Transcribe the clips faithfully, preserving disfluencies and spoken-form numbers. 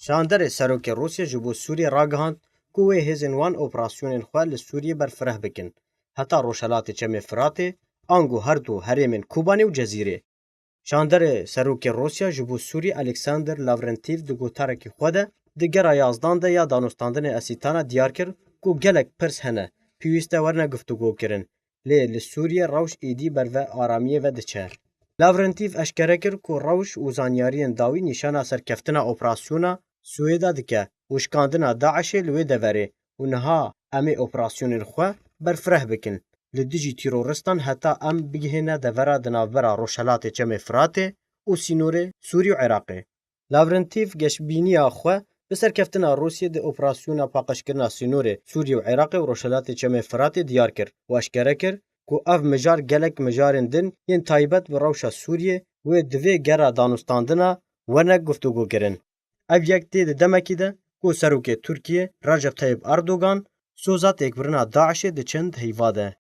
Şanderê Serokê Rûsya ji bo Sûriyê ragihand ku wê hêzên wan operasyonên xwe li Sûriyê berfireh bikin, heta Rojhelatê Çemê Firatê, ango her du herêmên Kobanê û Cezîrê. Şanderê Serokê Rûsya ji bo Sûriyê Alexander Lavrentîv di gotarekî xwe de di gera yazdan de ya danûstandinê Esîtana diyar kir ku gelek pirs hene, pêwîst e werine guftûgokirin, lê li Sûriyê rewş êdî berve aramiyê ve diçe. Lavrentîv eşkere kir ku rewş û zanyariyên dawî nîşana serkeftina operasyona Swêda dike û şikandina DAIŞê li wê deverê û niha em ê operasyonên xwe berfireh bikin li dijî tîroristan heta em bigihêne devera di navbera Rojhelatê Çemê Firatê û sînorê Sûrî û Iraqê. Lavrentîv geşbîniya xwe bi serkeftina Rûsiyê di operasyona paqijkirina sînorê Sûriyê û Iraqê û Rojhelatê Çemê Firatê diyar kir û eşkere kir ku ev mijar gelek mijarên din yên taybet bi rewşa Sûriyê wê di vê gera danûstandina wene guftûgokirin. Ev yek tê di demekî de ku Serokê Tirkiyê Recep Tayyip Erdogan soza têkbirina DAIŞê di çend heyva de.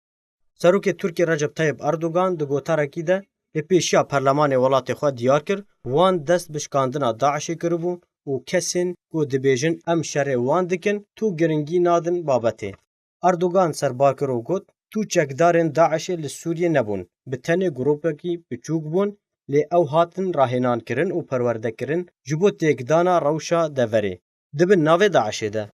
Serokê Tirkiyê Recep Tayyip Erdogan di gotarekî de li pêşiya perlemanê welatê xwe diyar kir, wan dest bi şikandina DAIŞê kiribû û kesên ku dibêjin em şerê wan dikin, tu giringî nadin babetê. Erdogan serbar kir û got, tu çekdarên DAIŞê li Sûriyê nebûn, bi tenê grûpekî biçûk bûn, lê ew hatin rahênankirin û perwerdekirin ji bo têkdana rewşa deverê. Di bin navê DAIŞê de